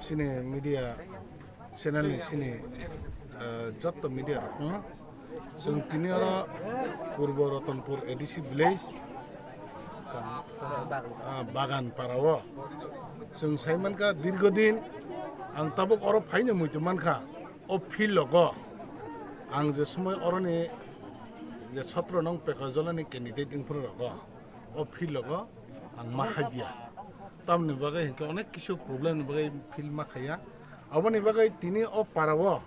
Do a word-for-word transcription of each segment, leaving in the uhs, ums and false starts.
Chini media channel ni chini, ah, jotto media rok no. Chwng tini oro Purbo Ratanpur A D C village, ah, Bagan para o. Chwng sai mankha dirgho din ang tabuk oro phaino muitu mankha. O field logo ang je somoi oroni je sotro nong Pekajolani candidate wngphuru rogo o field logo ang ma khaiya. Tamni bagwi hinkhe onek kisu problem ni bagwi field ma khaiya. Aboni bagwi tini o para o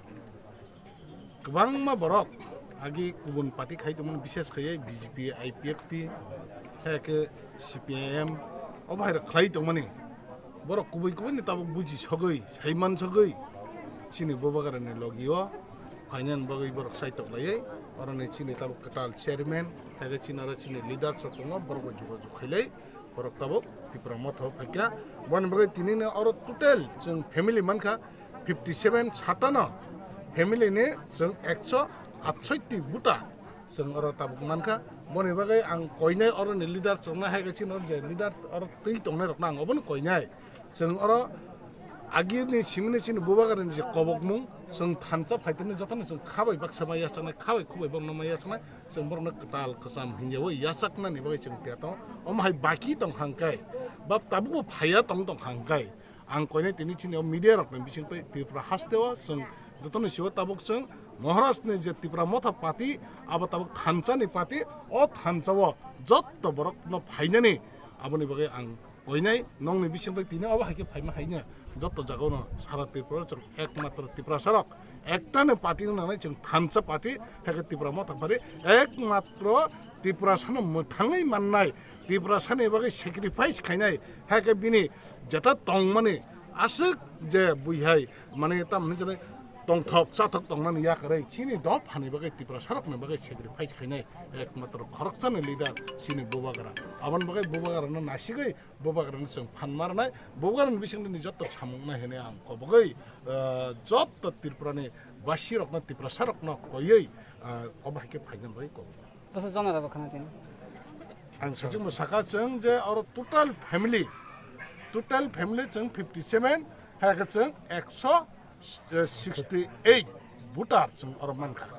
kwbangma borok agi kubun party khai tongmani, bishes khaiwi B J P, I P F T, hai khe C P I M, o bahai rok khlai tongmani. Borok kubui kubui ni tabuk buji sogwi, saiman sogwi chini Bubagrani logi o phainani bagwi borok saitok laiwi, oroni chini tabuk kwtal chairman, hai khe chini oro chini leaders rok tongo, borok bai jogajog khailai borok tabuk Tipra Motha o phaikha. Boni bagwi tini no oro total chwng family mankha fifty seven, satano family ni chwng ekso atshotti voter. Chwng oro tabuk mankha, boni bagwi ang koinai oroni leader chwngno hai khe chini je leader oro twi tongnai rokno ang obono koinai. Chwng oro agini simini chini Bubagrani je kobokmung, chwng thansa phaitani jotono chwng khabai baksa ma yachaknai, khabai khubai bamno ma yachaknai, chwng borokno kwtal kwcham hinyawi yachaknani bagwi chwng tiya tongo. Omo hai baki tong hangkai, ba tabukbo phaiya tong tong hangkai. Ang koinai tini chini o media rokni bisingtwi Tripura hasteo chwng jotono sio tabuk chwng Maharajni je Tipra Motha party, abo tabuk thansani party, o thansao jotto borokno phainani aboni bagwi ang koinai nongni bisingtwi tini obo hai khe phaima haino jotto jagao no sara Tripura chwng ekmatro Tiprasa rok ektani party no nangnai chwng thansa party, hai khe Tipra Motha party ekmatro Tiprasano mwthangwi mannai, Tiprasani bagwi sacrifice khainai, hai khe bini jeta tongmani aswk je buihai, mane, tamni jani tongthok chathok tongnani yakarwi chini dophani bagwi Tiprasa rokni bagwi sacrifice khainai ekmatro khoroksani leader chini Bubagra. Aboni bagwi Bubagrano nasigwi Bubagrano chwng phan marnai, Bubagrani bisingtwi jotto samung nai hwnwi ang kobogwi, ah, jotto Tripurani basi rokno, Tiprasa rokno koiwi, ah, obo hai khe phaina bagwi kobogwi. Bwsa jona rok khana tini. Ang sajwkno saka chwng je oro total family, total family chwng fifty seven, hai khe chwng ekso sixty eight voter chwng oro mankha.